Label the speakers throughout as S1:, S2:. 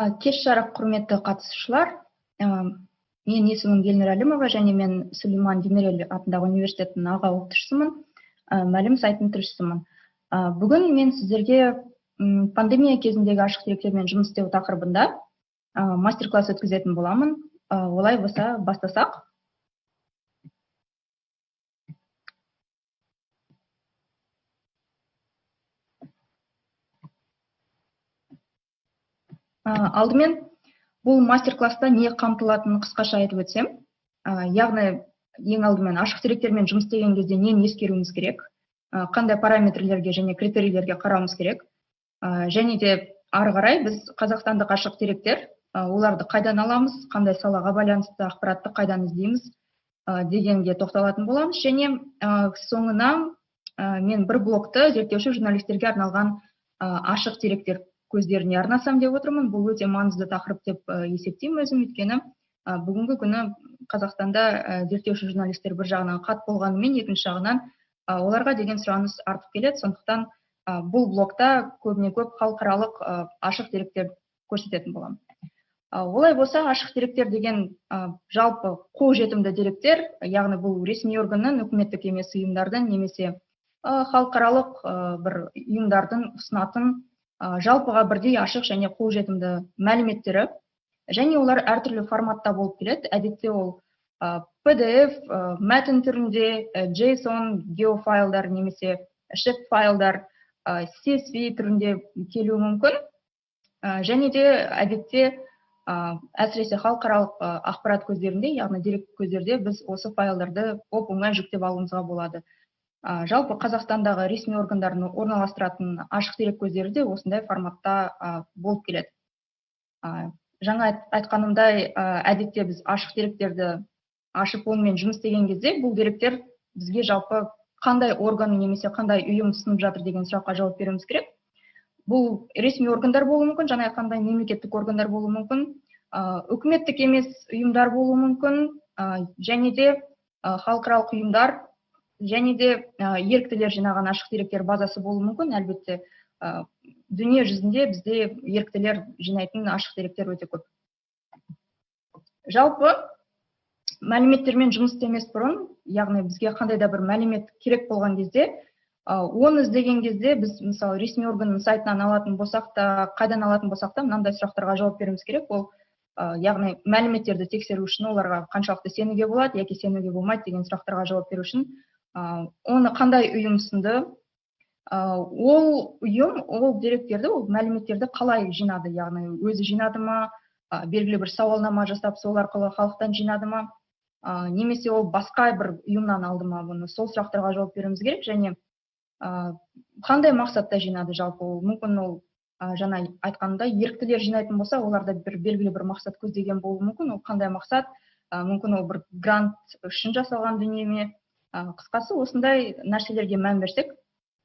S1: Кеш жарық, құрметті қатысушылар. Мен есімім Елнұр Әлімова және мен Сүлейман Демирел атындағы университеттің аға оқытушысымын, Мәлім сайтының тілшісімін. Бүгін мен сіздерге пандемия кезіндегі ашық деректермен жұмыс істеу тақырыбында мастер-класс өткізетін боламын. Олай болса, бастасақ. Алдымен бұл мастер-класста не қамтылатынын қысқаша айтып өтсем, яғни ең алдымен ашық деректермен жұмыс істеген кезде нені ескеруіміз керек, қандай параметрлерге және критерийлерге қарауымыз керек, және де ары қарай біз қазақстандық ашық деректер, оларды қайдан аламыз, қандай салаға байланысты ақпаратты қайдан іздейміз дегенге тоқталатын боламыз. Және соңынан мен бір блокты зерттеуші журналистерге арналған ашық деректер көздеріне арнасам деп отырмын. Бұл өте маңызды тақырып деп есептеймін өзім, өйткені бүгінгі күні Қазақстанда зерттеуші журналистер бір жағынан қат болғанымен, екінші жағынан оларға деген сұраныс артып келеді. Сондықтан бұл блокта көбіне көп халықаралық ашық деректер көрсететін боламын. Олай болса, ашық деректер деген жалпы қолжетімді деректер, яғни бұл ресми органның, үкіметтік емес ұйымдардың немесе халықаралық бір ұйымдардың ұсынатын жалпыға бірдей ашық және қолжетімді мәліметтері, және олар әртүрлі форматта болып келеді. Әдетте ол PDF, мәтін түрінде, JSON, геофайлдар немесе shape файлдар, CSV түрінде келуі мүмкін. Және де әдетте әсіресе халықаралық ақпарат көздерінде, яғни дерек көздерде біз осы файлдарды оп-оңай жүктеп алуымызға болады. Жалпы Қазақстандағы ресми органдардың орналастыратын ашық дерек көздері де осындай форматта болып келеді. Жаңа айтқанымдай, әдетте біз ашық деректерді ашып онымен жұмыс істеген кезде бұл деректер бізге жалпы қандай орган немесе қандай ұйым ұсынып жатыр деген сұраққа жауап беруіміз керек. Бұл ресми органдар болуы мүмкін, жаңа айтқандай мемлекеттік органдар болуы мүмкін, үкіметтік емес ұйымдар болуы мүмкін, және де халықаралық ұйымдар, және де еріктілер жинаған ашық деректер базасы болуы мүмкін. Әлбетте, дүние жүзінде бізде еріктілер жинайтын ашық деректер өте көп. Жалпы мәліметтермен жұмыс істемес бұрын, яғни бізге қандай да бір мәлімет керек болған кезде, оны іздеген кезде біз, мысалы, ресми органның сайтынан алатын болсақ та, қайдан алатын болсақ та, мынандай сұрақтарға жауап беруіміз керек. Ол, яғни мәліметтерді тексеру үшін оларға қаншалықты сенуге болады яки сенуге болмайды деген сұрақтарға жауап беру үшін оны қандай ұйым ұсынды, ол ұйым ол деректерді, ол мәліметтерді қалай жинады, яғни өзі жинады ма, белгілі бір сауалнама жасап сол арқылы халықтан жинады ма, немесе ол басқа бір ұйымнан алды ма, бұны сол сұрақтарға жауап беруіміз керек. Және қандай мақсатта жинады жалпы ол, мүмкін ол жаңа айтқанымдай еріктілер жинайтын болса, оларда бір белгілі бір мақсат көздеген болуы мүмкін. Ол қандай мақсат, мүмкін ол бір грант үшін жасалған дүние ме, қысқасы осындай нәрселерге мән берсек.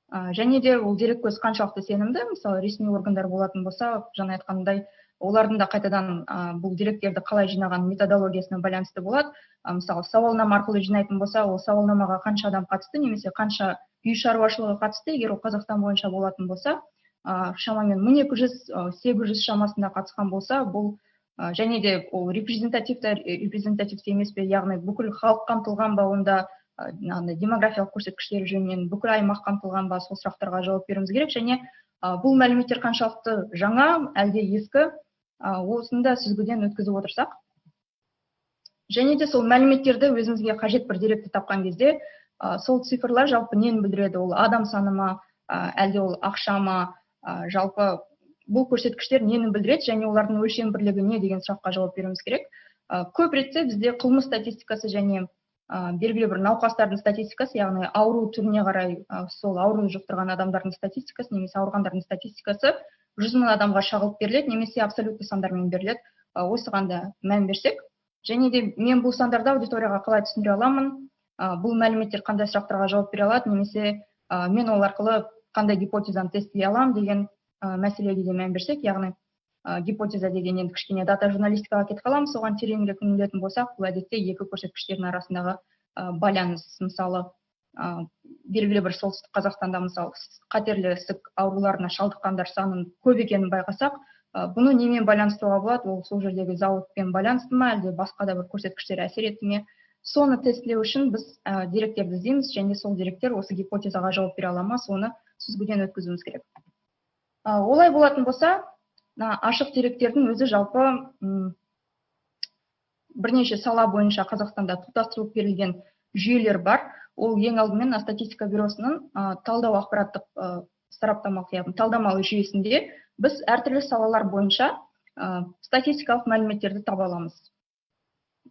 S1: Және де ол дереккөз қаншалықты сенімді, мысалы ресми органдар болатын болса, жаңа айтқанымдай, олардың да қайтадан бұл деректерді қалай жинаған методологиясына байланысты болады. Мысалы, сауалнама арқылы жинайтын болса, ол сауалнамаға қанша адам қатысты немесе қанша үй шаруашылығы қатысты. Егер ол Қазақстан бойынша болатын болса, шамамен 1200-800 шамасында қатысқан болса, бұл және де ол репрезентативті емес пе, яғни бүкіл халық қамтылған ба, онда демографиялық көрсеткіштер жөнінен бүкіл аймақ қамтылған ба, сол сұрақтарға жауап беруіміз керек. Және бұл мәліметтер қаншалықты жаңа, әлде ескі, осыны да сүзгіден өткізіп отырсақ. Және де сол мәліметтерді өзімізге қажет бір деректі тапқан кезде, сол цифрлар жалпы нені білдіреді, ол адам саны ма, әлде ол ақша ма, жалпы бұл көрсеткіштер нені білдіреді және олардың өлшем бірлігі не деген сұраққа жауап беруіміз керек. Көп ретте бізде қылмыс статистикасы және белгілі бір науқастардың статистикасы, яғни ауру түріне қарай сол ауруды жұқтырған адамдардың статистикасы немесе ауырғандардың статистикасы 100 мың адамға шағылып беріледі немесе абсолютті сандармен беріледі. Осыған да мән берсек. Және де мен бұл сандарды аудиторияға қалай түсіндіре аламын, бұл мәліметтер қандай сұрақтарға жауап бере алады немесе мен ол арқылы қандай гипотезаны тестілей аламын деген мәселеге де мән берсек. Яғни гипотеза деген енді кішкене дата журналистикаға кетіп қаламыз, соған тереңірек үңілетін болсақ, бұл әдетте екі көрсеткіштердің арасындағы байланыс. Мысалы, белгілі бір Солтүстік Қазақстанда, мысалы, қатерлі ісік ауруларына шалдыққандар санының көп екенін байқасақ, Бұны немен байланыстыруға болады? Ол сол жердегі зауытпен байланысты ма, әлде басқа да бір көрсеткіштер әсер етті ме? Соны тестілеу үшін біз деректерді іздейміз және сол деректер осы гипотезаға жауап бере ала ма, соны сүзгіден өткізуіміз керек. Олай болатын болса, ашық деректердің өзі жалпы бірнеше сала бойынша Қазақстанда топтастырылып берілген жүйелер бар. Ол ең алдымен статистика бюросының талдау ақпараттық сараптамалық, яғни талдамалы жүйесінде біз әртүрлі салалар бойынша статистикалық мәліметтерді таба аламыз.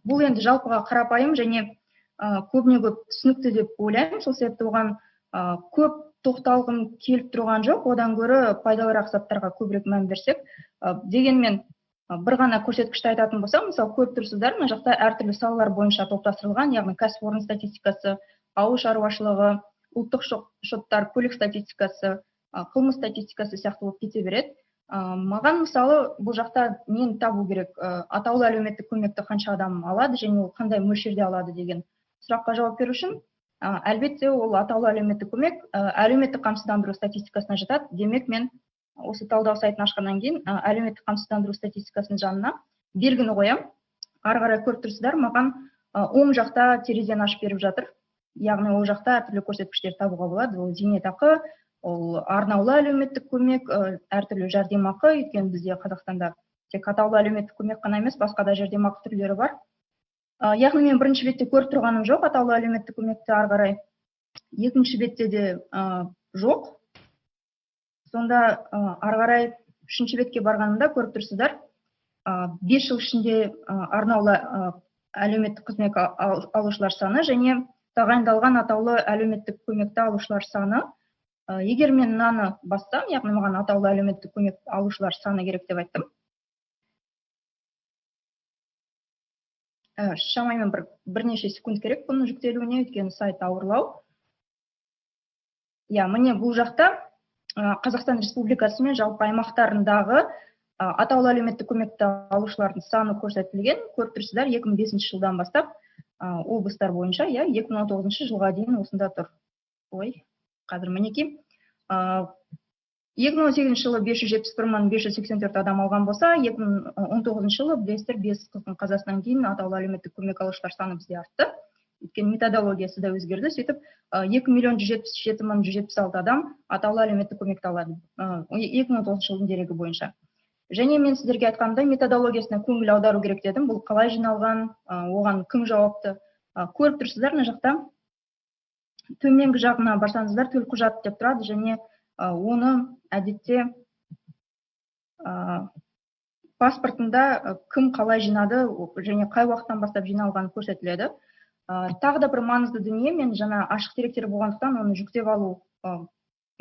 S1: Бұл енді жалпыға қарапайым және көбіне көп түсінікті деп ойлаймын. Сол себепті оған көп тоқталғым келіп тұрған жоқ. Одан гөрі пайдалырақ заттарға көбірек мән берсек. Дегенмен бір ғана көрсеткішті айтатын болсам, мысалы көріп тұрсыздар, мына жақта әртүрлі салалар бойынша топтастырылған, яғни кәсіпорын статистикасы, ауыл шаруашылығы, ұлттық шоттар, көлік статистикасы, қылмыс статистикасы сияқты болып кете береді. Маған мысалы бұл жақта нені табу керек? Атаулы әлеуметтік көмекті қанша адам алады және ол қандай мөлшерде алады деген сұраққа жауап беру үшін, әлбетте, ол атаулы әлеуметтік көмек әлеуметтік қамсыздандыру статистикасына жатады. Демек, мен осы талдау сайтын ашқаннан кейін әлеуметтік қамсыздандыру статистикасының жанына белгіні қоямын. Ары қарай көріп тұрсыздар, маған оң жақта терезені ашып беріп жатыр. Яғни ол жақта әртүрлі көрсеткіштер табуға болады. Ол зейнетақы, ол арнаулы әлеуметтік көмек, әртүрлі жәрдемақы. Өйткені бізде Қазақстанда тек атаулы әлеуметтік көмек қана емес, басқа да жәрдемақы түрлері бар. Яғни мен бірінші бетте көріп тұрғаным жоқ атаулы әлеуметтік көмекті, ары қарай екінші бетте де жоқ. Сонда ары қарай үшінші бетке барғанымда көріп тұрсыздар, 5 жыл ішінде арнаулы әлеуметтік қызмет алушылар саны және тағайындалған атаулы әлеуметтік көмекті алушылар саны. Егер мен мынаны бассам, яғни маған атаулы әлеуметтік көмек алушылар саны керек деп айттым. Шамамен бірнеше секунд керек бұның жүктелуіне, өйткені сайт ауырлау. Иә, міне бұл жақта Қазақстан Республикасы мен жалпы аймақтарындағы атаулы әлеуметтік көмекті алушылардың саны көрсетілген. Көріп тұрсыздар, 2005 жылдан бастап облыстар бойынша, иә, 2019 жылға дейін осында тұр. Ой, қазір мінекей. 2018 жылы 571 584 адам алған болса, 2019 жылы білесіздер, 5 қыздың қазасынан кейін атаулы әлеуметтік көмек алушылар саны бізде артты. Өйткені методологиясы да өзгерді. Сөйтіп, 2 177 176 адам атаулы әлеуметтік көмекті алады. 2019 жылдың дерегі бойынша. Және мен сіздерге айтқанымдай, методологиясына көңіл аудару керек дедім. Бұл қалай жиналған, оған кім жауапты? Көріп тұрсыздар, мына жақта төменгі жағына барсаңыздар, төлқұжат деп тұрады және оны әдетте паспортында кім қалай жинады және қай уақыттан бастап жиналғаны көрсетіледі. Тағы да бір маңызды дүние, мен жаңа ашық деректер болғандықтан оны жүктеп алу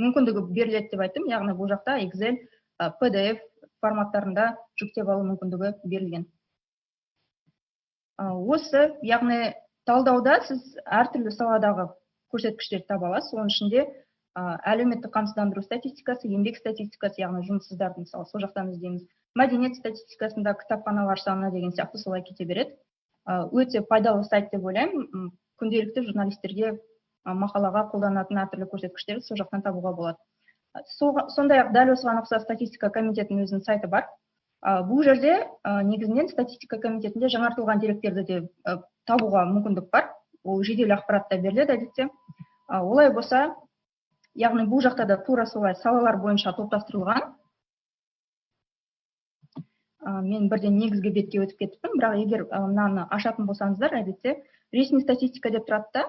S1: мүмкіндігі беріледі деп айттым. Яғни бұл жақта Excel, PDF форматтарында жүктеп алу мүмкіндігі берілген. Осы, яғни талдауда сіз әртүрлі саладағы көрсеткіштерді таба аласыз. Оның ішінде әлеуметтік қамсыздандыру статистикасы, еңбек статистикасы, яғни жұмыссыздарды мысалы сол жақтан іздейміз, мәдениет статистикасында кітапханалар саны деген сияқты солай кете береді. Өте пайдалы сайт деп ойлаймын. Күнделікті журналистерге мақалаға қолданатын әртүрлі көрсеткіштерді сол жақтан табуға болады. Сондай-ақ дәл осыған ұқсас статистика комитетінің өзінің сайты бар. Бұл жерде негізінен статистика комитетінде жаңартылған деректерді де табуға мүмкіндік бар. Ол жедел ақпарат та беріледі әдетте. Олай болса, яғни бұл жақта да тура солай салалар бойынша топтастырылған. Мен бірден негізгі бетке өтіп кеттім, бірақ егер мынаны ашатын болсаңыздар, әдетте ресми статистика деп тұрады да,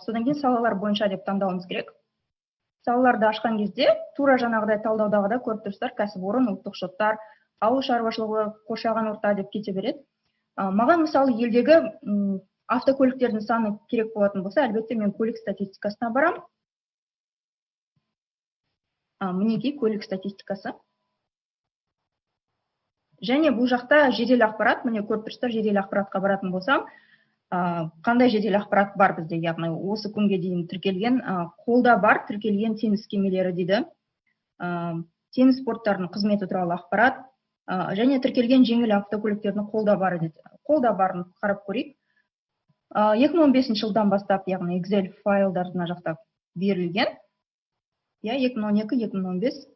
S1: содан кейін салалар бойынша деп таңдауымыз керек. Салаларды ашқан кезде тура жаңағыдай талдаудағыдай көріп тұрсыздар, кәсіпорын, ұлттық шоттар, ауыл шаруашылығы, қоршаған орта деп кете береді. Маған мысалы елдегі автокөліктердің саны керек болатын болса, әлбетте мен көлік статистикасына барам. Мінекей көлік статистикасы. Және бұл жақта жедел ақпарат, міне көріп тұрсыздар, жедел ақпаратқа баратын болсам, қандай жедел ақпарат бар бізде, яғни осы күнге дейін тіркелген, қолда бар тіркелген теңіз кемелері дейді, теңіз порттарының қызметі туралы ақпарат, және тіркелген жеңіл автокөліктердің қолда бары дейді. Қолда барын қарап көрейік. 2015 жылдан бастап, яғни Excel файлдар мына жақта берілген. Иә, 2012, 2015.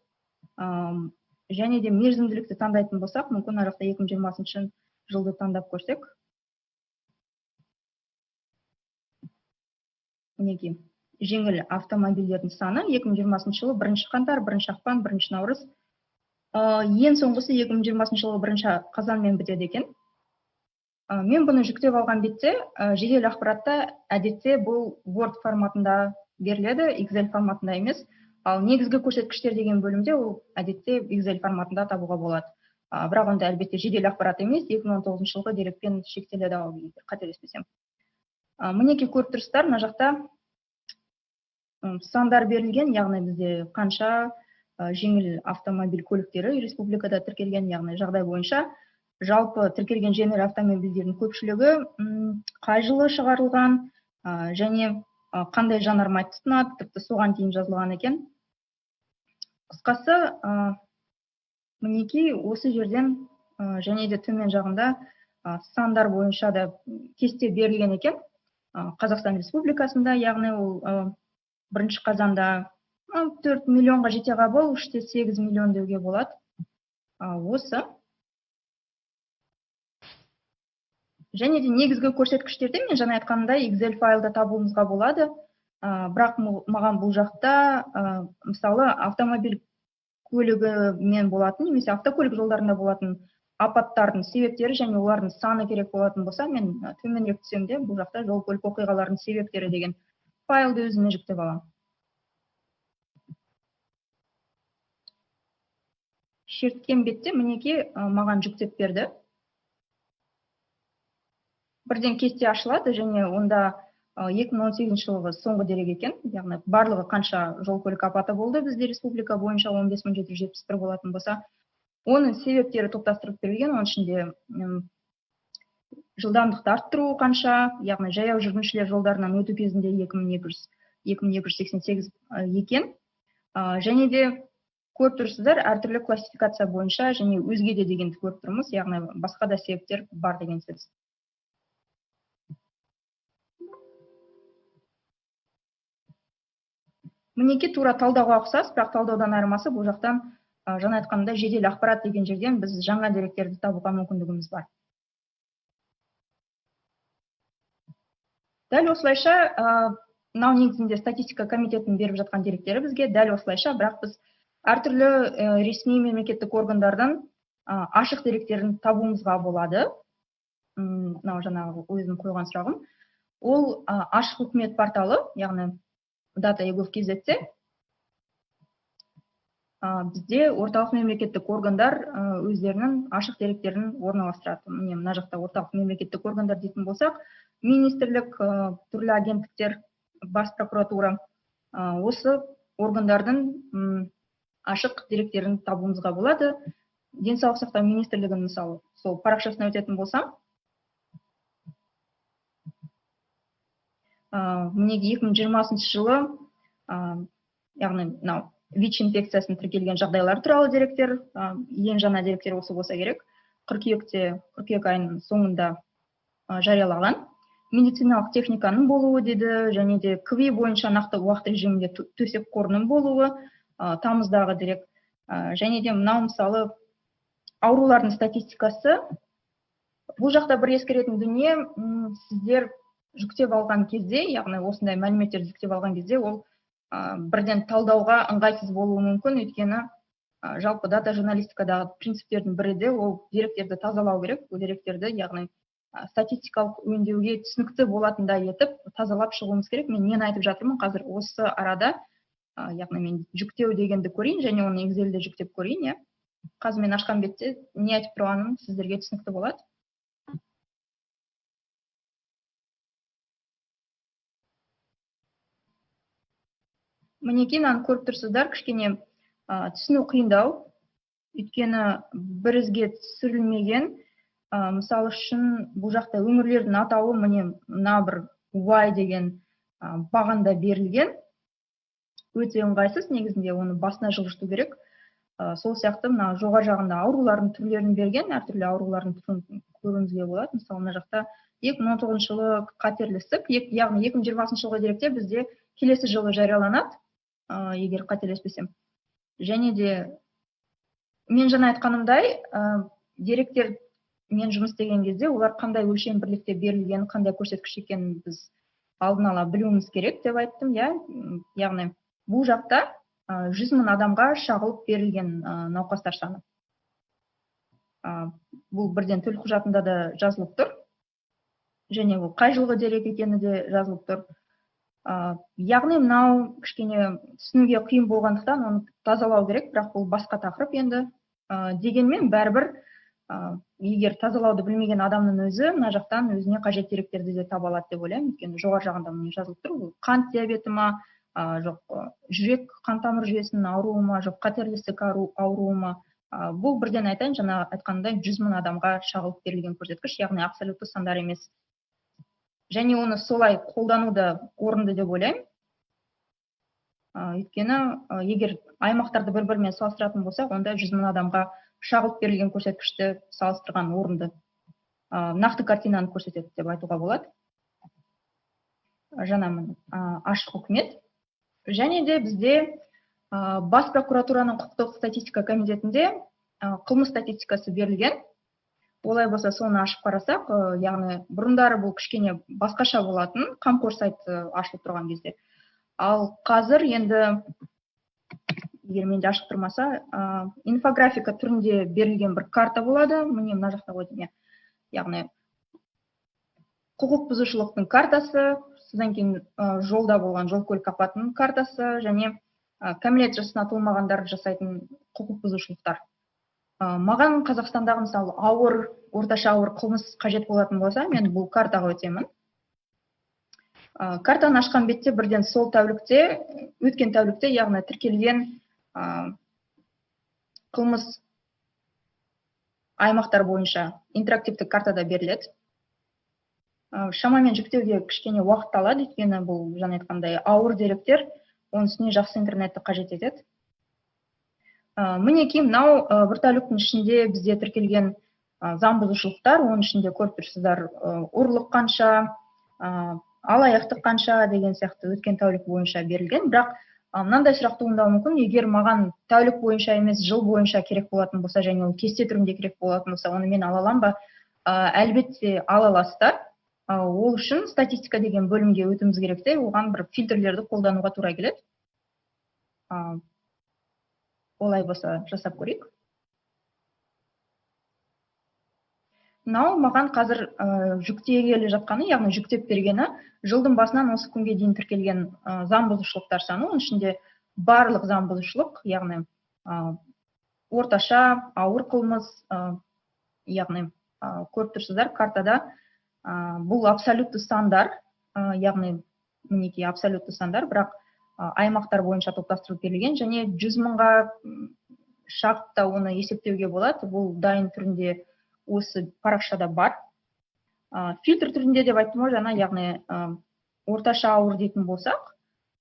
S1: Және де мерзімділікті таңдайтын болсақ, мүмкін ар жақта 2020 жылды таңдап көрсек. Мінекей, жеңіл автомобильдердің саны 2020 жылы 1 қаңтар, 1 ақпан, 1 наурыз. Ең соңғысы 2020 жылы 1 қазанмен бітеді екен. Мен бұны жүктеп алған бетте жедел ақпаратта әдетте бұл Word форматында беріледі, Excel форматында емес. Ал негізгі көрсеткіштер деген бөлімде ол әдетте Excel форматында табуға болады. Бірақ онда әлбетте жедел ақпарат емес, 2019 жылғы дерекпен шектеледі ау, егер қателеспесем. Мінекей көріп тұрсыздар, мына жақта сандар берілген, яғни бізде қанша жеңіл автомобиль көліктері республикада тіркелген, яғни жағдай бойынша жалпы тіркелген жеңіл автомобильдердің көпшілігі қай жылы шығарылған және қандай жанармай тұтынады, тіпті соған дейін жазылған екен. Қысқасы, мінекей осы жерден және де төмен жағында сандар бойынша да кесте берілген екен. Қазақстан Республикасында, яғни ол 1 қазанда 4 миллионға жете қабыл, 3,8 миллион деуге болады. Осы. Және де негізгі көрсеткіштерде мен жаңа айтқанымдай Excel файлда табуымызға болады. Бірақ маған бұл жақта, мысалы, автомобиль көлігімен болатын немесе автокөлік жолдарында болатын апаттардың себептері және олардың саны керек болатын болса, мен төменірек түсемін де, бұл жақта жол көлік оқиғаларының себептері деген файлды өзіме жүктеп аламын. Шерткен бетте мінекей маған жүктеп берді. Бірден кесте ашылады және онда 2018 жылғы соңғы дерек екен, яғни барлығы қанша жол көлік апаты болды бізде республика бойынша 15771 болатын болса, оның себептері топтастырып берілген, оның ішінде жылдамдықты арттыру қанша, яғни жаяу жүргіншілер жолдарынан өту кезінде 2288 екен. Және де көріп тұрсыздар, әртүрлі классификация бойынша және өзге де дегенді көріп тұрмыз, яғни басқа да себептер бар деген сөз. Мінекей тура талдауға ұқсас, бірақ талдаудан айырмасы бұл жақтан, жаңа айтқанымдай, жедел ақпарат деген жерден біз жаңа деректерді табуға мүмкіндігіміз бар. Дәл осылайша, мынау негізінде статистика комитетінің беріп жатқан деректері бізге дәл осылайша, бірақ біз әртүрлі ресми мемлекеттік органдардан ашық деректерін табуымызға болады. Мынау жаңағы өзім қойған сұрағым. Ол ашық үкімет порталы, яғни data.egov.kz-те бізде орталық мемлекеттік органдар өздерінің ашық деректерін орналастырады. Міне мына жақта орталық мемлекеттік органдар дейтін болсақ, министрлік, түрлі агенттіктер, бас прокуратура, осы органдардың ашық деректерін табуымызға болады. Денсаулық сақтау министрлігінің мысалы сол парақшасына өтетін болсам, міне 2020 жылы, яғни мынау ВИЧ инфекциясының тіркелген жағдайлары туралы деректер, ең жаңа деректер осы болса керек, қыркүйек айының соңында жариялаған. Медициналық техниканың болуы деді, және де КВИ бойынша нақты уақыт режимінде төсек қорының болуы, тамыздағы дерек. Және де мынау мысалы аурулардың статистикасы. Бұл жақта бір ескеретін дүние, сіздер жүктеп алған кезде, яғни осындай мәліметтерді жүктеп алған кезде, ол бірден талдауға ыңғайсыз болуы мүмкін, өйткені жалпы дата журналистикадағы принциптердің бірі де ол деректерді тазалау керек. Бұл деректерді, яғни статистикалық өңдеуге түсінікті болатындай етіп тазалап шығуымыз керек. Мен нені айтып жатырмын қазір осы арада, яғни мен жүктеу дегенді көрейін және оны Excelде жүктеп көрейін, иә. Қазір мен ашқан бетте не айтып тұрғаным сіздерге түсінікті болады. Мінекей мынаны көріп тұрсыздар, кішкене түсіну қиындау, өйткені бір ізге түсірілмеген. Мысалы үшін бұл жақта өңірлердің атауы міне мына бір Y деген бағанда берілген. Өте ыңғайсыз, негізінде оны басына жылжыту керек. Сол сияқты мына жоғары жағында аурулардың түрлерін берген, әртүрлі аурулардың түрін көруімізге болады. Мысалы мына жақта 2019 жылы қатерлі ісік, яғни 2020 жылғы деректер бізде келесі жылы жарияланады, егер қателеспесем. Және де Мен жаңа айтқанымдай, деректермен жұмыс істеген кезде олар қандай өлшем бірлікте берілген, қандай көрсеткіш екенін біз алдын ала білуіміз керек деп айттым, иә. Яғни бұл жақта 100 мың адамға шағылып берілген науқастар саны. Бұл бірден төлқұжатында да жазылып тұр. Және ол қай жылғы дерек екені де жазылып тұр. Яғни мынау кішкене түсінуге қиын болғандықтан оны тазалау керек, бірақ бұл басқа тақырып енді. Дегенмен бәрібір, егер тазалауды білмеген адамның өзі мына жақтан өзіне қажет деректерді де таба алады деп ойлаймын. Өйткені жоғары жағында міне жазылып тұр, бұл қант диабеті ма, жоқ, жүрек қан тамыр жүйесінің ауруы ма, жоқ, қатерлі ісік ауруы ма. Бұл бірден айтайын, жаңа айтқанымдай, 100 мың адамға шағылып берілген көрсеткіш, яғни абсолютті сандар емес. Және оны солай қолдану да орынды деп ойлаймын. Өйткені егер аймақтарды бір-бірімен салыстыратын болсақ, онда 100 мың адамға шағылып берілген көрсеткішті салыстырған орынды. Нақты картинаны көрсетеді деп айтуға болады. Жаңа міне, ашық үкімет. Және де бізде Бас прокуратураның құқықтық статистика комитетінде қылмыс статистикасы берілген. Олай болса, соны ашып қарасақ, яғни бұрындары бұл кішкене басқаша болатын, қамқор сайты ашылып тұрған кезде. Ал қазір енді, егер менде ашық тұрмаса, инфографика түрінде берілген бір карта болады. Міне, мына жақта ғой деймін, иә. Яғни құқық бұзушылықтың картасы, содан кейін жолда болған жол көлік апатының картасы және кәмелет жасына толмағандар жасайтын құқық бұзушылықтар. Маған Қазақстандағы, мысалы, ауыр, орташа ауыр қылмыс қажет болатын болса, мен бұл картаға өтемін. Картаны ашқан бетте бірден сол тәулікте, өткен тәулікте, яғни тіркелген қылмыс аймақтар бойынша интерактивті картада беріледі. Шамамен жүктеуге кішкене уақыт алады, өйткені бұл, жаңа айтқандай, ауыр деректер, оның үстіне жақсы интернетті қажет етеді. Мінекей, мынау бір тәуліктің ішінде бізде тіркелген заң бұзушылықтар, оның ішінде көріп тұрсыздар, ұрлық қанша, алаяқтық қанша деген сияқты өткен тәулік бойынша берілген. Бірақ мынандай сұрақ туындауы мүмкін: егер маған тәулік бойынша емес, жыл бойынша керек болатын болса және ол кесте түрінде керек болатын болса, оны мен ала аламын ба? Әлбетте ала аласыздар. Ол үшін статистика деген бөлімге өтуіміз керек те, оған бір фильтрлерді қолдануға тура келеді. Олай болса, жасап көрейік. Мынау маған қазір жүктегелі жатқаны, яғни жүктеп бергені, жылдың басынан осы күнге дейін тіркелген заң бұзушылықтар саны, оның ішінде барлық заң бұзушылық, яғни орташа, ауыр қылмыс, яғни көріп тұрсыздар картада, бұл абсолютті сандар, яғни мінекей абсолютті сандар, бірақ аймақтар бойынша топтастырылып берілген және 100 мыңға шағып та оны есептеуге болады. Бұл дайын түрінде осы парақшада бар. Фильтр түрінде деп айттым ғой жаңа, яғни орташа ауыр дейтін болсақ,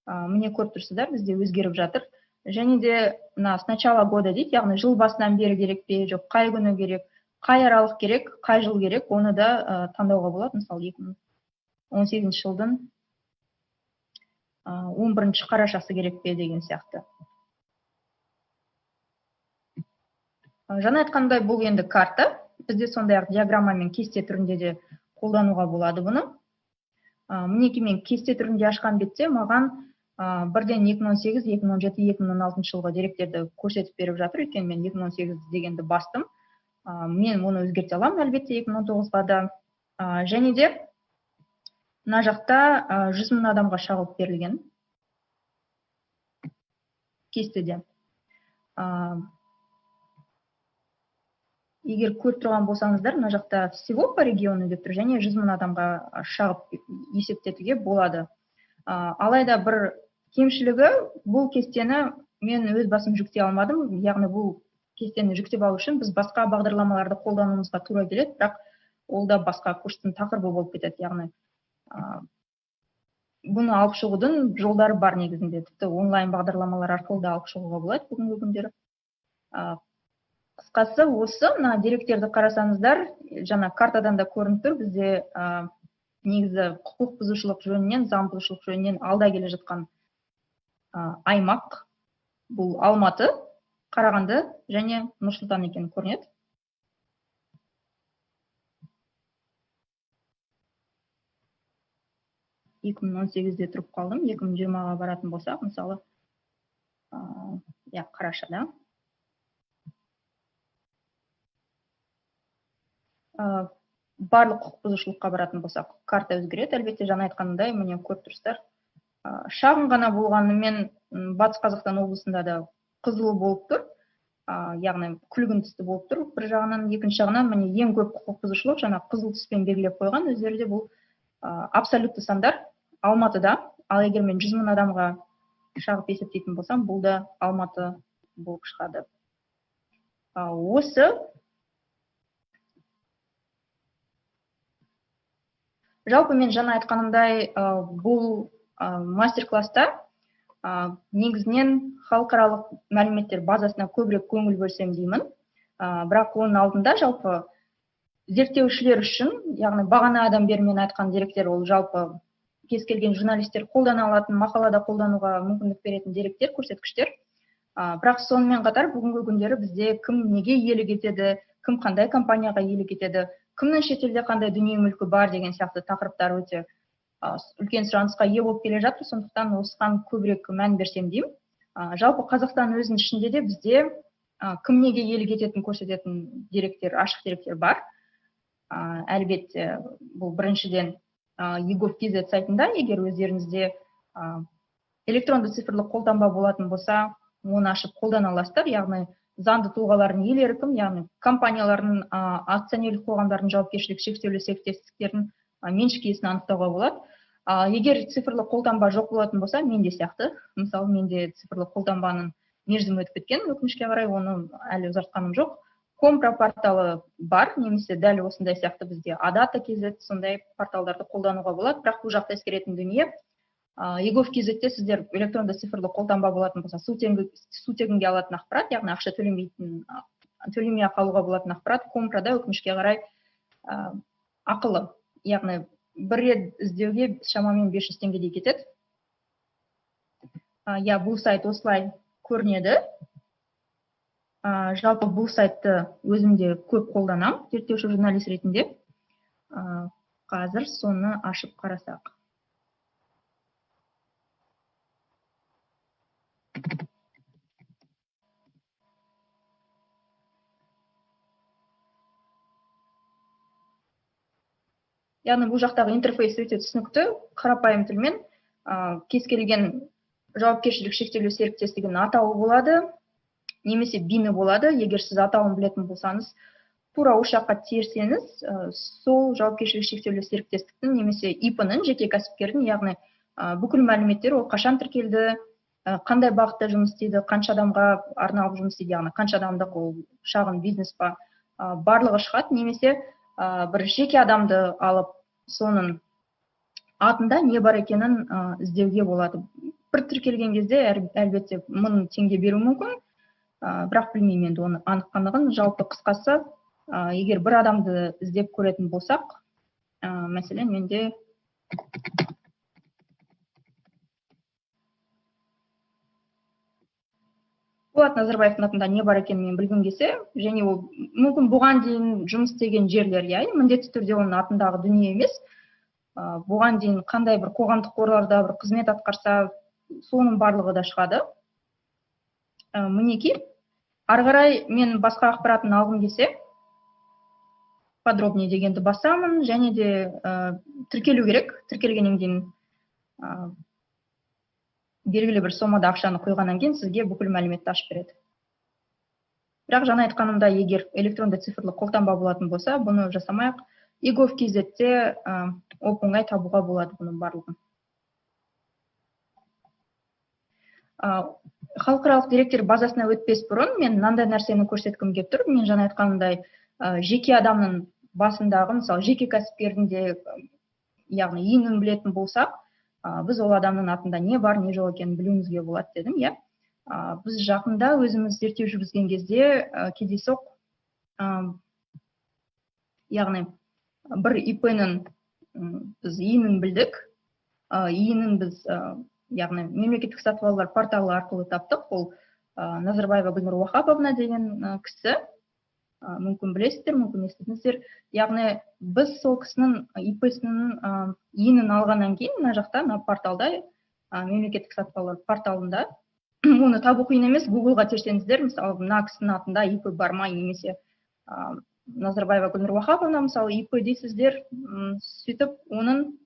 S1: міне көріп тұрсыздар, бізде өзгеріп жатыр. Және де мына с начала года дейді, яғни жыл басынан бері керек пе, жоқ, қай күні керек, қай аралық керек, қай жыл керек, оны да таңдауға болады. Мысалы, 2018 жылдың 11 қарашасы керек пе деген сияқты. Жаңа айтқандай, бұл енді карта. Бізде сондай-ақ диаграмма мен кесте түрінде де қолдануға болады бұны. Мінекей, мен кесте түрінде ашқан бетте маған бірден 2018, 2017, 2016 жылғы деректерді көрсетіп беріп жатыр. Өйткені мен 2018 дегенді бастым. Мен оны өзгерте аламын, әлбетте, 2019-ға да. Және де мына жақта 100 мың адамға шағылып берілген кестеде. Егер көріп тұрған болсаңыздар, мына жақта всего по региону деп тұр, және 100 мың адамға шағып есептетуге болады. Алайда бір кемшілігі, бұл кестені мен өз басым жүктей алмадым. Яғни бұл кестені жүктеп алу үшін біз басқа бағдарламаларды қолдануымызға тура келеді, бірақ ол да басқа курстың тақырыбы болып кетеді. Яғни бұны алып шығудың жолдары бар негізінде, тіпті онлайн бағдарламалар арқылы да алып шығуға болады бүгінгі күндері. Қысқасы осы, мына деректерді қарасаңыздар, жаңа картадан да көрініп тұр, бізде негізі құқық бұзушылық жөнінен, заң бұзушылық жөнінен алда келе жатқан аймақ бұл Алматы. Қарағанды және Нұр-Сұлтан екені көрінеді. 2018-де тұрып қалдым, 2020-ға баратын болсақ, мысалы, иә, қарашада. Барлық құқық бұзушылыққа баратын болсақ, карта өзгереді. Әлбетте, жаңа айтқанымдай, міне көріп тұрсыздар. Шағын ғана болғанымен Батыс Қазақстан облысында да қызыл болып тұр, яғни күлгін түсті болып тұр бір жағынан, екінші жағынан міне ең көп құқық бұзушылық жаңа қызыл түспен белгілеп қойған, өздері де бұл абсолютті сандар Алматыда. Ал егер мен 100 мың адамға шағып есептейтін болсам, бұл да Алматы болып шығады. Осы жалпы мен жаңа айтқанымдай, бұл мастер-класста негізінен халықаралық мәліметтер базасына көбірек көңіл бөлсем деймін. Бірақ оның алдында жалпы зерттеушілер үшін, яғни бағанадан бері мен айтқан деректер, ол жалпы кез келген журналистер қолдана алатын, мақалада қолдануға мүмкіндік беретін деректер, көрсеткіштер. Бірақ сонымен қатар бүгінгі күндері бізде кім неге иелік етеді, кім қандай компанияға иелік етеді, кімнің шетелде қандай дүние мүлкі бар деген сияқты тақырыптар өте үлкен сұранысқа ие болып келе жатыр. Сондықтан осыған көбірек мән берсем деймін. Жалпы Қазақстан өзінің ішінде де бізде кім неге иелік ететінін көрсететін деректер, ашық деректер бар. Әлбетте, бұл біріншіден egov.kz сайтында, егер өздеріңізде электронды цифрлық қолтаңба болатын болса, оны ашып қолдана аласыздар. Яғни заңды тұлғалардың иелері кім, яғни компаниялардың, акционерлік қоғамдардың жауапкершілігі шектеулі серіктестіктердің меншік иесін анықтауға болады. Егер цифрлық қолтаңба жоқ болатын болса, менде сияқты, мысалы, менде цифрлық қолтаңбаның мерзімі өтіп кеткен, өкінішке қарай, оны әлі ұзартқаным жоқ. Компра порталы бар, немесе дәл осындай сияқты бізде Adata.kz, сондай порталдарды қолдануға болады. Бірақ бұл жақта ескеретін дүние, egov.kz-те сіздер электронды цифрлы қолтаңба болатын болса, су тегінге алатын ақпарат, яғни ақша төлемей қалуға болатын ақпарат, Компрада өкінішке қарай ақылы, яғни бір рет іздеуге шамамен 500 теңгедей кетеді. Иә, бұл сайт осылай көрінеді. Жалпы бұл сайтты өзім де көп қолданам, зерттеуші журналист ретінде. Қазір соны ашып қарасақ. Яғни бұл жақтағы интерфейс өте түсінікті, қарапайым тілмен, кез келген жауапкершілік шектеулі серіктестігінің атауы болады, немесе БИНі болады. Егер сіз атауын білетін болсаңыз, тура осы жаққа терсеңіз, сол жауапкершілігі шектеулі серіктестіктің немесе ИП-ның, жеке кәсіпкердің, яғни бүкіл мәліметтер, ол қашан тіркелді, қандай бағытта жұмыс істейді, қанша адамға арналып жұмыс істейді, яғни қанша адамдық ол шағын бизнес па, барлығы шығады. Немесе бір жеке адамды алып, соның атында не бар екенін іздеуге болады. Бір тіркелген кезде әлбетте 1000 теңге беру мүмкін, бірақ білмеймін енді оны анық қанығын. Жалпы қысқасы, егер бір адамды іздеп көретін болсақ, мәселен, менде Болат Назарбаевтың атында не бар екенін мен білгім келсе, және ол мүмкін бұған дейін жұмыс істеген жерлер, иә, міндетті түрде оның атындағы дүние емес, бұған дейін қандай бір қоғамдық қорларда бір қызмет атқарса, соның барлығы да шығады. Мінекей, ары қарай мен басқа ақпаратын алғым келсе, подробнее дегенді басамын, және де тіркелу керек. Тіркелгеннен кейін белгілі бір сомада ақшаны құйғаннан кейін сізге бүкіл мәліметті ашып береді. Бірақ жаңа айтқанымдай, егер электронды цифрлы қолтаңба болатын болса, бұны жасамай-ақ egov.kz-те оп-оңай табуға болады бұның барлығын. Халықаралық деректер базасына өтпес бұрын мен мынандай нәрсені көрсеткім келіп тұр. Мен жаңа айтқанымдай, жеке адамның басындағы, мысалы, жеке кәсіпкердің де, яғни ИИН-ін білетін болсақ, біз ол адамның атында не бар, не жоқ екенін білуімізге болады дедім, иә. Біз жақында өзіміз зерттеу жүргізген кезде кездейсоқ, яғни бір ИП-нің біз ИИН-ін білдік, ИИН-ін біз, яғни мемлекеттік сатып алулар порталы арқылы таптық. Ол Назарбаева Гүлнұр Уахаповна деген кісі, мүмкін білесіздер, мүмкін естідіңіздер. Яғни біз сол кісінің ИП-сінің ИИН-ін алғаннан кейін мына жақта, мына порталда, мемлекеттік сатып алулар порталында оны табу қиын емес, Гуглға терсеңіздер, мысалы, мына кісінің атында ИП бар ма, немесе Назарбаева Гүлнұр Уахаповна, мысалы, ИП дейсіздер, сөйтіп оның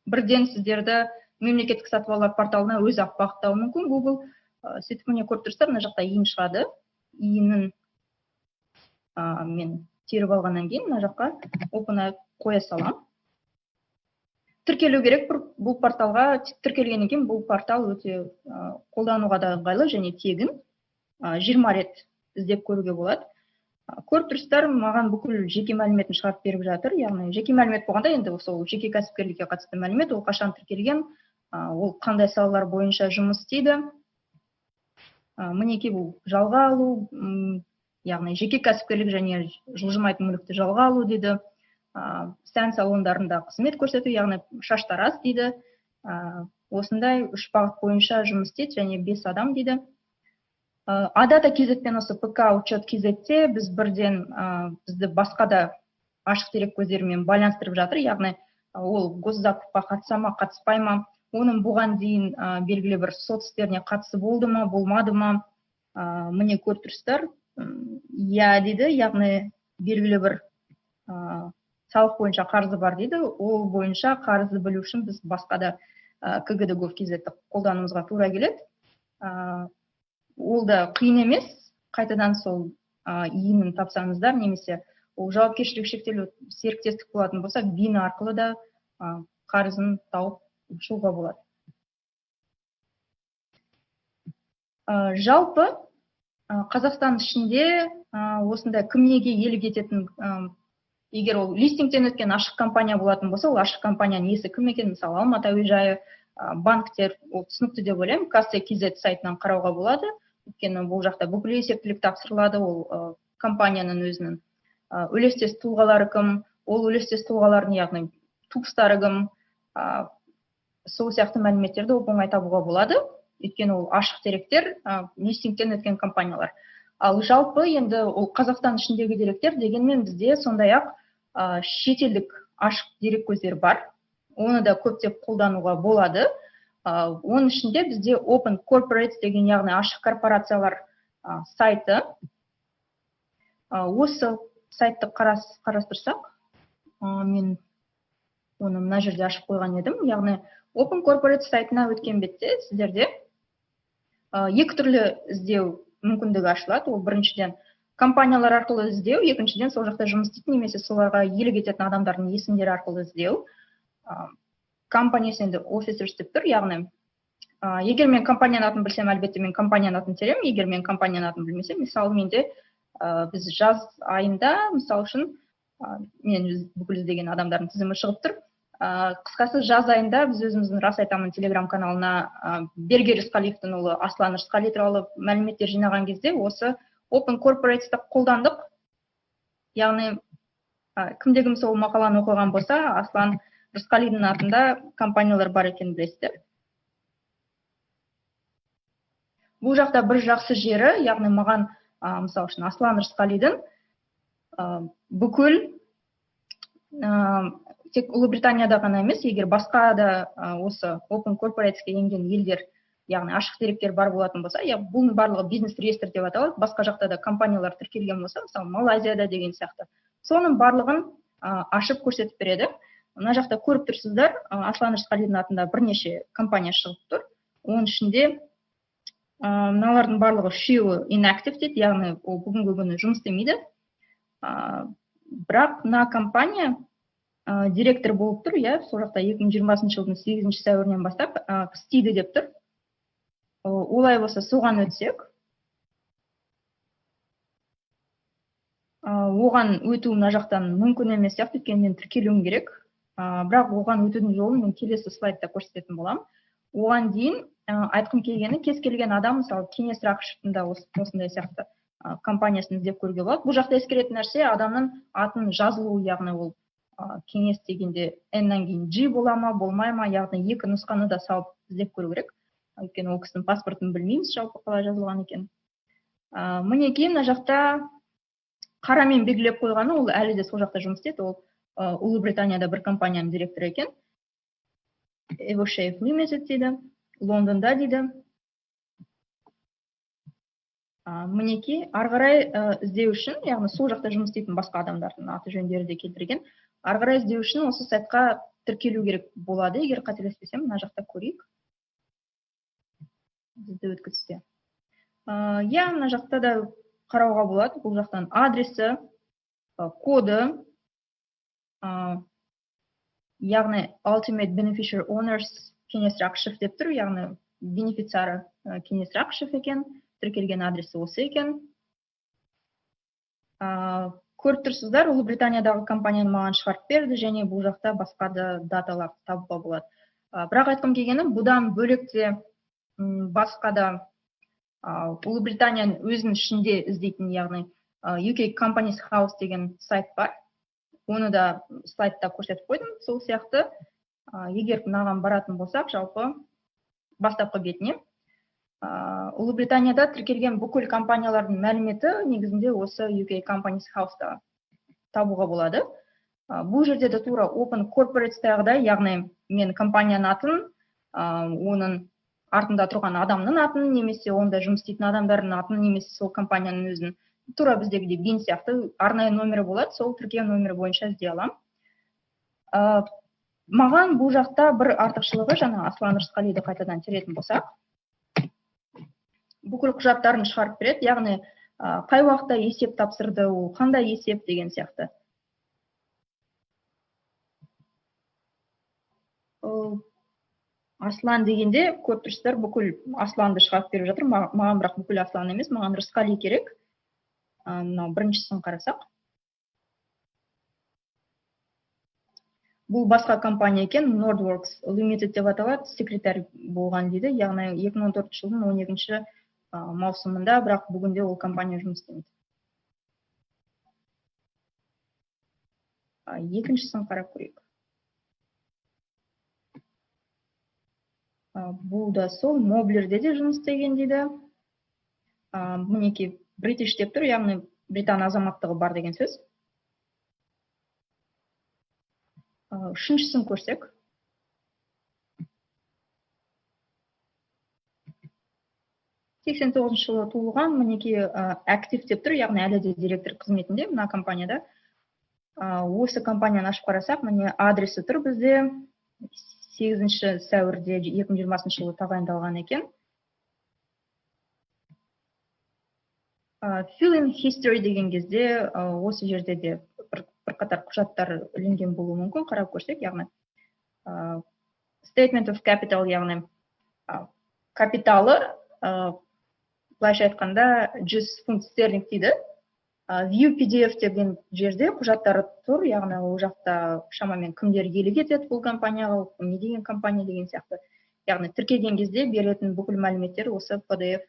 S1: бірден сіздерді мемлекеттік сатып алулар порталына өзі ақ бағыттауы мүмкін Google. Сөйтіп міне көріп тұрсыздар, мына жақта ИИН шығады. ИИН-ін мен теріп алғаннан кейін мына жаққа оп-оңай қоя саламын. Тіркелу керек бұл порталға. Тіркелгеннен кейін бұл портал өте қолдануға да ыңғайлы және тегін. 20 рет іздеп көруге болады. Көріп тұрсыздар, маған бүкіл жеке мәліметін шығарып беріп жатыр. Яғни жеке мәлімет болғанда енді сол жеке кәсіпкерлікке қатысты мәлімет, ол қашан тіркелген, ол қандай салалар бойынша жұмыс істейді. Мінекей бұл жалға алу, яғни жеке кәсіпкерлік және жылжымайтын мүлікті жалға алу дейді. Сән салондарында қызмет көрсету, яғни шаштараз дейді. Осындай 3 бағыт бойынша жұмыс істейді және 5 адам дейді. Адата kz-пен осы ПК учет kz-те біз бірден бізді басқа да ашық дерек көздерімен байланыстырып жатыр, яғни ол госзакупқа қатыса ма, қатыспай ма, оның бұған дейін белгілі бір сот істеріне қатысы болды ма, болмады ма, міне көріп тұрсыздар, иә дейді, яғни белгілі бір салық бойынша қарызы бар дейді, ол бойынша қарызды білу үшін біз басқа да КГД gov kz-ті қолдануымызға тура келеді. Ол да қиын емес, қайтадан сол ИИН-ін тапсаңыздар, немесе ол жауапкершілігі шектеулі серіктестік болатын болса, БИН арқылы да қарызын тауып шығуға болады. Жалпы Қазақстан ішінде осындай кім неге иелік ететін, егер ол листингтен өткен ашық компания болатын болса, ол ашық компанияның иесі кім екен, мысалы Алматы әуежайы, банктер, ол түсінікті деп ойлаймын, касса kz сайтынан қарауға болады. Өйткені бұл жақта бүкіл есептілік тапсырылады, ол компанияның өзінің үлестес тұлғалары кім, ол үлестес тұлғалардың, яғни туыстары кім, сол сияқты мәліметтерді оп-оңай табуға болады. Өйткені ол ашық деректер, листингтен өткен компаниялар. Ал жалпы енді ол Қазақстан ішіндегі деректер дегенмен бізде сондай-ақ шетелдік ашық дереккөздер бар. Оны да көптеп қолдануға болады. Оның ішінде бізде Open Corporates деген, яғни ашық корпорациялар сайты. Осы сайтты қарастырсақ, мен оны мына жерде ашып қойған едім. Яғни Open Corporates сайтына өткен бетте сіздерде екі түрлі іздеу мүмкіндігі ашылады. Ол біріншіден компаниялар арқылы іздеу, екіншіден сол жақта жұмыс істейтін немесе соларға иелік ететін адамдардың есімдері арқылы іздеу. Companies and officers деп тұр, яғни егер мен компанияның атын білсем, әлбетте мен компанияның атын теремін. Егер мен компанияның атын білмесем, мысалы менде біз жаз айында, мысалы үшін, мен бүкіл іздеген адамдардың тізімі шығып тұр. Қысқасы, жаз айында біз өзіміздің Рас айтамын телеграм каналына Берге Рысқалиевтің ұлы Аслан Рысқали туралы мәліметтер жинаған кезде осы Open Corporates'ті қолдандық. Яғни кімде кім сол мақаланы оқыған болса, Аслан Рысқалидің атында компаниялар бар екенін білесіздер. Бұл жақта бір жақсы жері, яғни маған, мысалы үшін, Аслан Рысқалидің бүкіл тек Ұлыбританияда ғана емес, егер басқа да осы Open Corporates'ке енген елдер, яғни ашық деректер бар болатын болса, бұның барлығы бизнес реестр деп аталады, басқа жақта да компаниялар тіркелген болса, мысалы Малайзияда деген сияқты, соның барлығын ашып көрсетіп береді. Мына жақта көріп тұрсыздар, Аслан Рысқалидің атында бірнеше компания шығып тұр. Оның ішінде мыналардың барлығы үшеуі inactive дейді, яғни ол бүгінгі күні жұмыс істемейді. Бірақ мына компания директор болып тұр, иә, сол жақта 2020 жылдың 8 сәуірінен бастап істейді деп тұр. Олай болса, соған өтсек, оған өту мына жақтан мүмкін емес сияқты, өйткені мен тіркелуім керек. Бірақ оған өтудің жолын мен келесі слайдта көрсететін боламын. Оған дейін айтқым келгені, кез келген адам, мысалы, Кеңес Рақышевтың да осындай сияқты компаниясын іздеп көруге болады. Бұл жақта ескеретін нәрсе адамның атының жазылуы, яғни ол Кеңес дегенде N-нан кейін G бола ма, болмай ма, яғни екі нұсқаны да салып іздеп көру керек. Өйткені ол кісінің паспортын білмейміз жалпы қалай жазылған екен. Мінекей, мына жақта қарамен белгілеп қойғаны, ол әлі де сол жақта жұмыс істейді, ол Ұлыбританияда бір компанияның директоры екен. Evoshape Limited дейді, Лондонда дейді. Мінекей, ары қарай іздеу үшін, яғни сол жақта жұмыс істейтін басқа адамдардың аты жөндері де келтірген. Ары қарай іздеу үшін осы сайтқа тіркелу керек болады, егер қателеспесем, мына жақта көрейік. Бізді өткізсе. Иә, мына жақта да қарауға болады. Бұл жақтан адресі, коды, яғни Ultimate Beneficial Owners Кеңес Рақышев деп тұр, яғни бенефициары Кеңес Рақышев екен, тіркелген адресі осы екен. Көріп тұрсыздар, Ұлыбританиядағы компанияны маған шығарып берді, және бұл жақта басқа да даталарды табуға болады. Бірақ айтқым келгені, бұдан бөлек те басқа да Ұлыбританияның өзінің ішінде іздейтін, яғни UK Companies House деген сайт бар. Оны да слайдта көрсетіп қойдым. Сол сияқты, егер мынаған баратын болсақ, жалпы бастапқы бетіне, Ұлыбританияда тіркелген бүкіл компаниялардың мәліметі негізінде осы UK Companies House-та табуға болады. Бұл жерде де тура Open Corporates-тағыдай, яғни мен компанияның атын, оның артында тұрған адамның атын, немесе онда жұмыс істейтін адамдардың атын, немесе сол компанияның өзін, тура біздегідей БИН сияқты арнайы номері болады, сол тіркеу номері бойынша іздей аламын. Маған бұл жақта бір артықшылығы, жаңа Аслан Рысқалиді қайтадан теретін болсақ, бүкіл құжаттарын шығарып береді, яғни қай уақытта есеп тапсырды, ол қандай есеп деген сияқты. Аслан дегенде көріп тұрсыздар, бүкіл Асланды шығарып беріп жатыр. Маған бірақ бүкіл Аслан емес, маған Рысқали керек. Мынау біріншісін қарасақ. Бұл басқа компания екен, Nordworks Limited деп аталады, секретарь болған дейді, яғни 2014 жылдың 12 маусымында, бірақ бүгінде ол компания жұмыс істемейді. Екіншісін қарап көрейік. Бұл да сол, Моблерде де жұмыс істеген дейді. Мінекей, British деп тұр, яғни британ азаматтығы бар деген сөз. Үшіншісін көрсек. Сексен тоғызыншы жылы туылған, мінекей, актив деп тұр, яғни әлі де директор қызметінде мына компанияда. Осы компанияны ашып қарасақ, міне адресі тұр бізде. 8 сәуірде 2020 жылы тағайындалған екен. Fill in history деген кезде, осы жерде де бірқатар құжаттар ілінген болуы мүмкін, қарап көрсек, яғни statement of capital, яғни капиталы, былайша айтқанда 100 фунт стерлинг дейді. View PDF деген жерде құжаттары тұр, яғни ол жақта шамамен кімдер иелік етеді бұл компанияға, не деген компания деген сияқты. Яғни тіркелген кезде беретін бүкіл мәліметтер осы PDF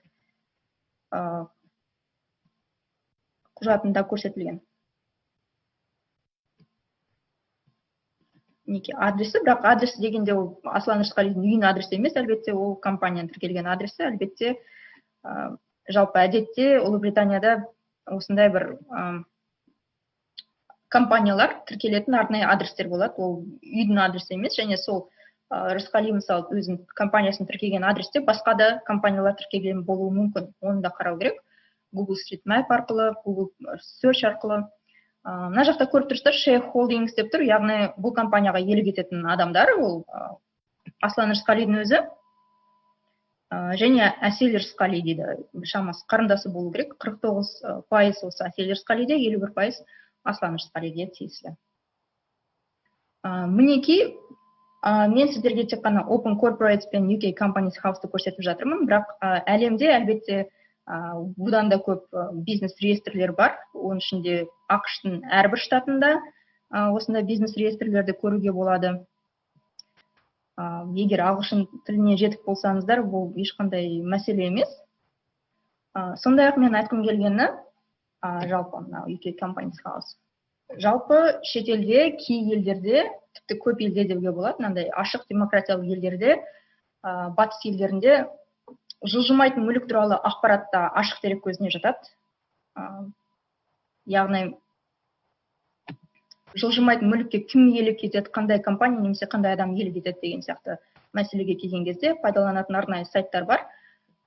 S1: құжатында көрсетілген. Мінекей адресі, бірақ адресі дегенде ол Аслан Рысқалидің үйінің адресі емес, әлбетте, ол компанияның тіркелген адресі, әлбетте, жалпы әдетте Ұлыбританияда осындай бір компаниялар тіркелетін арнайы адрестер болады, ол үйдің адресі емес, және сол Рысқали, мысалы, өзінің компаниясын тіркеген адресте басқа да компаниялар тіркелген болуы мүмкін, оны да қарау керек. Google Street Map арқылы, Google Search арқылы. Мына жақта көріп тұрсыздар, Share Holdings деп тұр, яғни бұл компанияға иелік ететін адамдар, ол Аслан Рысқалидің өзі, және Әсел Рысқали дейді, шамасы қарындасы болу керек, қырық тоғыз пайыз осы Әсел Рысқалиде, елу бір пайыз Аслан Рысқалиге тиесілі. Мінекей, мен сіздерге тек қана Open Corporates пен UK Companies House-ты көрсетіп жатырмын, бірақ әлемде әлбетте бұдан да көп бизнес реестрлер бар, оның ішінде АҚШ-тың әрбір штатында осындай бизнес реестрлерді көруге болады. Егер ағылшын тіліне жетік болсаңыздар, бұл ешқандай мәселе емес. Сондай-ақ мен айтқым келгені, жалпы мынау UK Companies House. Жалпы шетелде, кей елдерде, тіпті көп елде деуге болады, мынандай ашық демократиялық елдерде, батыс елдерінде Жылжымайтын мүлік туралы ақпарат та ашық дерек көзіне жатады. Яғни жылжымайтын мүлікке кім иелік етеді, қандай компания немесе қандай адам иелік етеді деген сияқты мәселеге келген кезде пайдаланатын арнайы сайттар бар.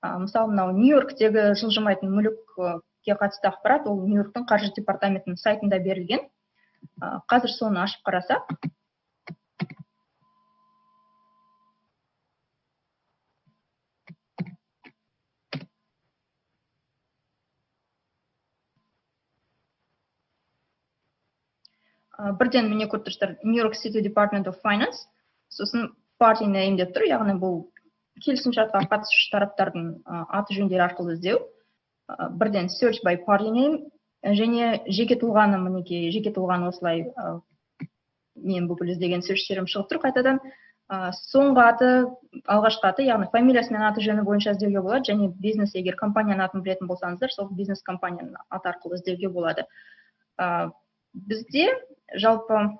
S1: Мысалы, мынау Нью-Йорктегі жылжымайтын мүлікке қатысты ақпарат, ол Нью-Йорктың қаржы департаментінің сайтында берілген. Қазір соны ашып қарасақ, бірден міне көріп тұрсыздар, New York City Department of Finance, сосын party name деп тұр, яғни бұл келісімшартқа қатысушы тараптардың аты жөндері арқылы іздеу. Бірден search by party name және жеке тұлғаны, мінекей жеке тұлғаны осылай мен бүкіл іздеген searchтерім шығып тұр қайтадан. Соңғы аты, алғашқы аты, яғни фамилиясы мен аты жөні бойынша іздеуге болады, және бизнес, егер компанияның атын білетін болсаңыздар, сол бизнес компанияның аты арқылы іздеуге болады. Бізде жалпы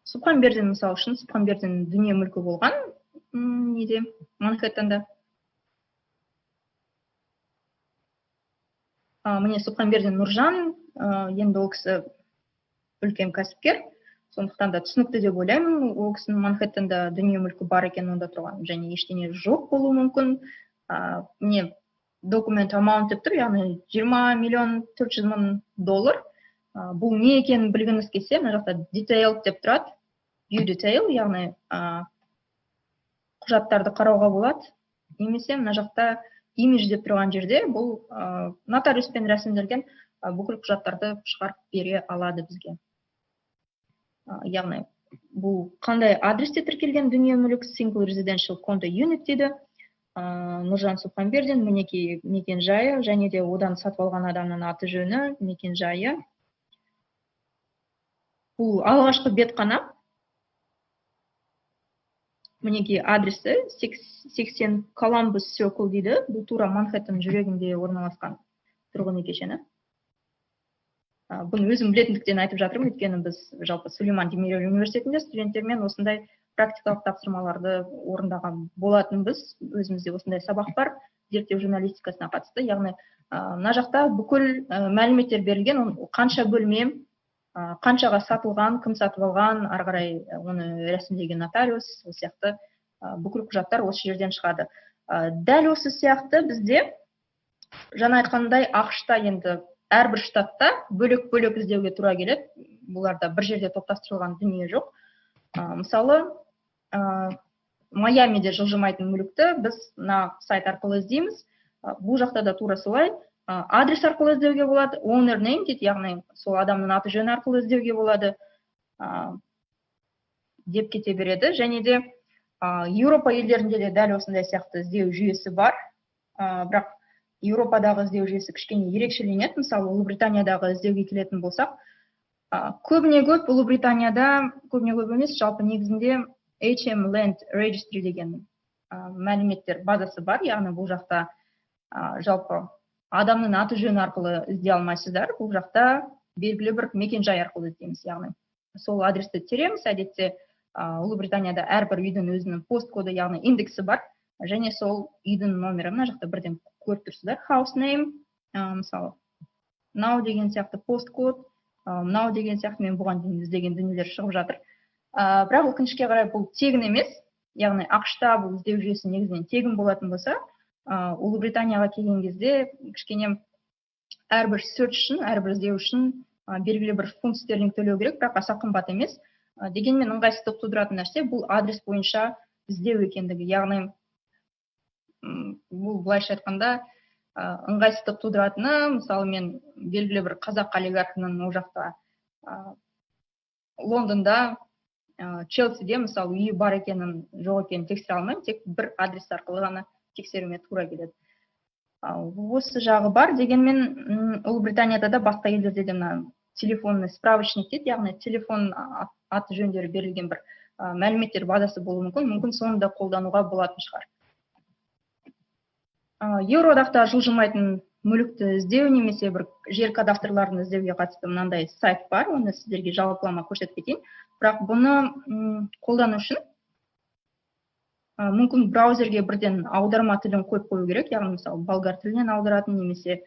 S1: Субханбердин, мысалы үшін, Субханбердин дүние мүлкі болған неде, Манхэттенда. Міне Субханбердин Нұржан, енді ол кісі үлкен кәсіпкер, сондықтан да түсінікті деп ойлаймын, ол кісінің Манхэттенда дүние мүлкі бар екен, онда тұрған және ештеңе жоқ болуы мүмкін. Міне документ amount деп тұр, яғни 20 миллион 400 мың доллар. Бұл не екенін білгіңіз келсе, мына жақта detail деп тұрады, view detail, яғни құжаттарды қарауға болады, немесе мына жақта image деп тұрған жерде бұл нотариуспен рәсімделген бүкіл құжаттарды шығарып бере алады бізге. Яғни бұл қандай адресте тіркелген дүние мүлік, single residential condo unit дейді. Нұржан Субханбердин, мінекей мекен жайы, және де одан сатып алған адамның аты жөні, мекен жайы. Бұл алғашқы бет қана. Мінекей адресі 80 Columbus Circle дейді. Бұл тура Манхэттен жүрегінде орналасқан тұрғын үй кешені. Бұны өзім білетіндіктен айтып жатырмын, өйткені біз жалпы Сулейман Демирел университетінде студенттермен осындай практикалық тапсырмаларды орындаған болатынбыз. Өзімізде осындай сабақ бар, зерттеу журналистикасына қатысты. Яғни мына жақта бүкіл мәліметтер берілген, қанша бөлме, қаншаға сатылған, кім сатып алған, ары қарай оны рәсімдеген нотариус, сол сияқты бүкіл құжаттар осы жерден шығады. Дәл осы сияқты бізде, жаңа айтқандай, АҚШ-та енді әрбір штатта бөлек-бөлек іздеуге тура келеді. Бұларда бір жерде топтастырылған дүние жоқ. Мысалы, Майамиде жылжымайтын мүлікті біз мына сайт арқылы іздейміз. Бұл жақта да тура солай. Адрес арқылы іздеуге болады, owner name дейді, яғни сол адамның аты жөні арқылы іздеуге болады, деп кете береді. Және де Еуропа елдерінде де дәл осындай сияқты іздеу жүйесі бар. Бірақ Еуропадағы іздеу жүйесі кішкене ерекшеленеді. Мысалы, Ұлыбританиядағы іздеуге келетін болсақ, көбіне көп Ұлыбританияда, көбіне көп емес, жалпы негізінде HM Land Registry деген мәліметтер базасы бар. Яғни бұл жақта жалпы адамның аты жөні арқылы іздей алмайсыздар. Бұл жақта белгілі бір мекен-жай арқылы іздейміз. Яғни сол адресті тереміз. Әдетте Ұлыбританияда әрбір үйдің өзінің посткоды, яғни индексі бар, және сол үйдің номері мына жақта бірден көріп тұрсыздар. House name, мысалы, мынау деген сияқты посткод, мынау деген сияқты мен бұған дейін іздеген дүниелер шығып жатыр. Бірақ өкінішке қарай бұл тегін емес. Яғни АҚШ-та бұл іздеу жүйесі негізінен тегін болатын болса, Ұлыбританияға келген кезде кішкене әрбір search үшін, әрбір іздеу үшін белгілі бір фунт стерлинг төлеу керек, бірақ аса қымбат емес. Дегенмен ыңғайсыздық тудыратын нәрсе бұл адрес бойынша іздеу екендігі. Яғни бұл былайша айтқанда ыңғайсыздық тудыратыны, мысалы, мен белгілі бір қазақ олигархының ол жақта Лондонда, Челсиде, мысалы, үйі бар екенін, жоқ екенін тексере алмаймын, тек бір адрес арқылы ғана тексеруіме тура келеді. Осы жағы бар. Дегенмен Ұлыбританияда да, басқа елдерде де мына телефонный справочник дейді, яғни телефон аты жөндері берілген бір мәліметтер базасы болуы мүмкін, мүмкін соны да қолдануға болатын шығар. Еуроодақта жылжымайтын мүлікті іздеу немесе бір жер кадастрларын іздеуге қатысты мынандай сайт бар, оны сіздерге жалпылама көрсетіп кетейін. Бірақ бұны қолдану үшін Мүмкін браузерге бірден аударма тілін қойып қою керек, яғни мысалы болгар тілінен аударатын немесе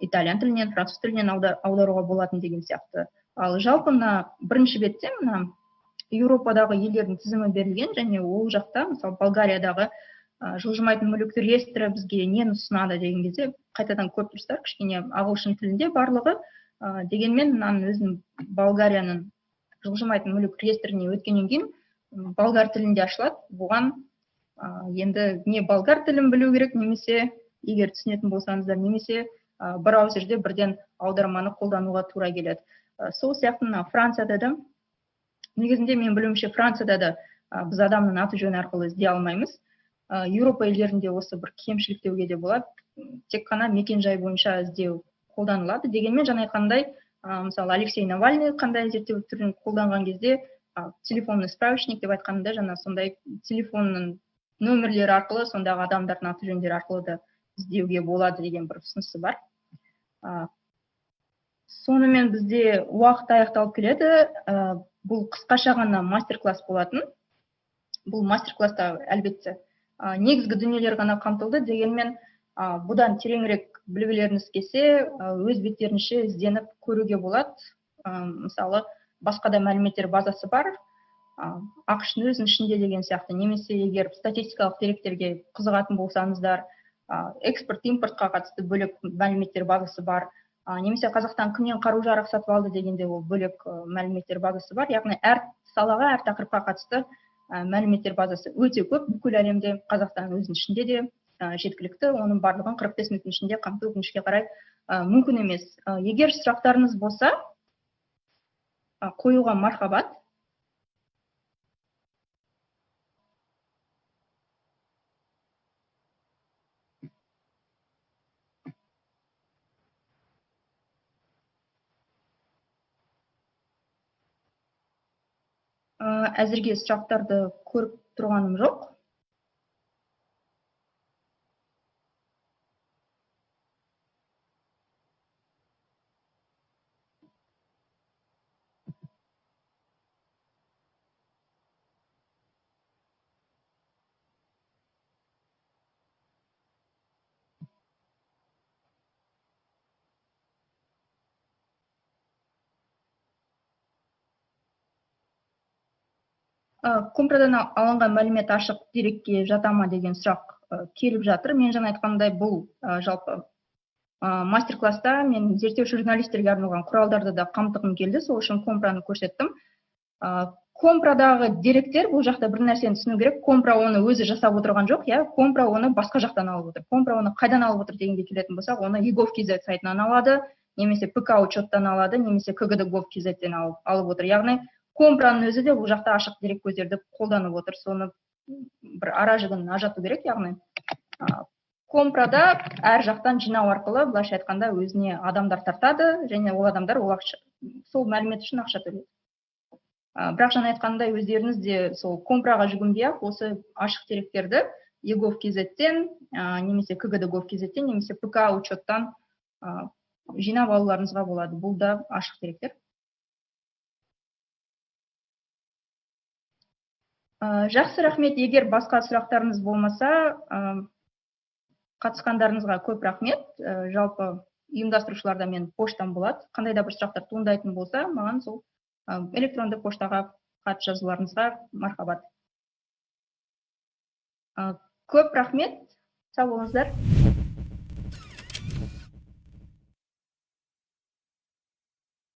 S1: итальян тілінен, француз тілінен аударуға болатын деген сияқты. Ал жалпы мына бірінші бетте мына Еуропадағы елдердің тізімі берілген, және ол жақта мысалы Болгариядағы жылжымайтын мүлік реестрі бізге нені ұсынады деген кезде қайтадан көріп тұрсыздар, кішкене ағылшын тілінде барлығы, дегенмен мынаның өзінің Болгарияның жылжымайтын мүлік реестріне өткеннен кейін болгар тілінде ашылады. Бұған енді не болгар тілін білу керек, немесе егер түсінетін болсаңыздар, немесе браузерде бірден аударманы қолдануға тура келеді. Сол сияқты мына Францияда да, негізінде мен білуімше Францияда да біз адамның аты жөні арқылы іздей алмаймыз. Еуропа елдерінде осы бір кемшілік деуге де болады, тек қана мекен-жай бойынша іздеу қолданылады. Дегенмен жаңа айтқандай, мысалы Алексей Навальный қандай зерттеу түрін қолданған кезде телефонный справочник деп айтқанда жаңа сондай телефонның нөмірлері арқылы, сондағы адамдардың аты жөндері арқылы да іздеуге болады деген бір ұсынысы бар. Сонымен бізде уақыт аяқталып келеді. Бұл қысқаша ғана мастер-класс болатын. Бұл мастер-класста әлбетте негізгі дүниелер ғана қамтылды, дегенмен бұдан тереңірек білгілеріңіз келсе, өз беттерінше ізденіп көруге болады. Мысалы, басқа да мәліметтер базасы бар, АҚШ-ның өзінің ішінде деген сияқты, немесе егер статистикалық деректерге қызығатын болсаңыздар, экспорт, импортқа қатысты бөлек мәліметтер базасы бар, немесе Қазақстан кімнен қару-жарақ сатып алды дегенде ол бөлек мәліметтер базасы бар. Яғни әр салаға, әр тақырыпқа қатысты мәліметтер базасы өте көп бүкіл әлемде, Қазақстанның өзінің ішінде де жеткілікті. Оның барлығын 45 минуттың ішінде қамту өкінішке қарай мүмкін емес. Егер сұрақтарыңыз болса, қоюға мархабат. Әзірге сұрақтарды көріп тұрғаным жоқ. Компродан алынған мәлімет ашық дерекке жата ма деген сұрақ келіп жатыр. Мен жаңа айтқандай, бұл жалпы мастер-класста мен зерттеуші журналистерге арналған құралдарды да қамтығым келді, сол үшін Компроны көрсеттім. Компродағы деректер, бұл жақта бір нәрсені түсіну керек, Компра оны өзі жасап отырған жоқ, иә, Компра оны басқа жақтан алып отыр. Компра оны қайдан алып отыр дегенге келетін болсақ, оны egov.kz сайтынан алады, немесе ПК учеттан алады, немесе kgd.gov.kz-тен алып отыр. Яғни Компроның өзі де бұл жақта ашық дерек көздерді қолданып отыр. Соны бір ара жігін ажырату керек, яғни Компрода әр жақтан жинау арқылы, былайша айтқанда, өзіне адамдар тартады, және ол адамдар ол ақша, сол мәлімет үшін ақша төлейді. Бірақ жаңа айтқандай, өздеріңіз де сол Компроға жүгінбей-ақ осы ашық деректерді egov.kz-тен, немесе kgd.gov.kz-тен, немесе ПК учеттан жинап алуларыңызға болады. Бұл да ашық деректер. Жақсы, рахмет. Егер басқа сұрақтарыңыз болмаса, қатысқандарыңызға көп рахмет. Жалпы ұйымдастырушыларда мен поштам болады. Қандай да бір сұрақтар туындайтын болса, маған сол электронды поштаға хат жазуларыңызға мархабат. Көп рахмет. Сау болыңыздар.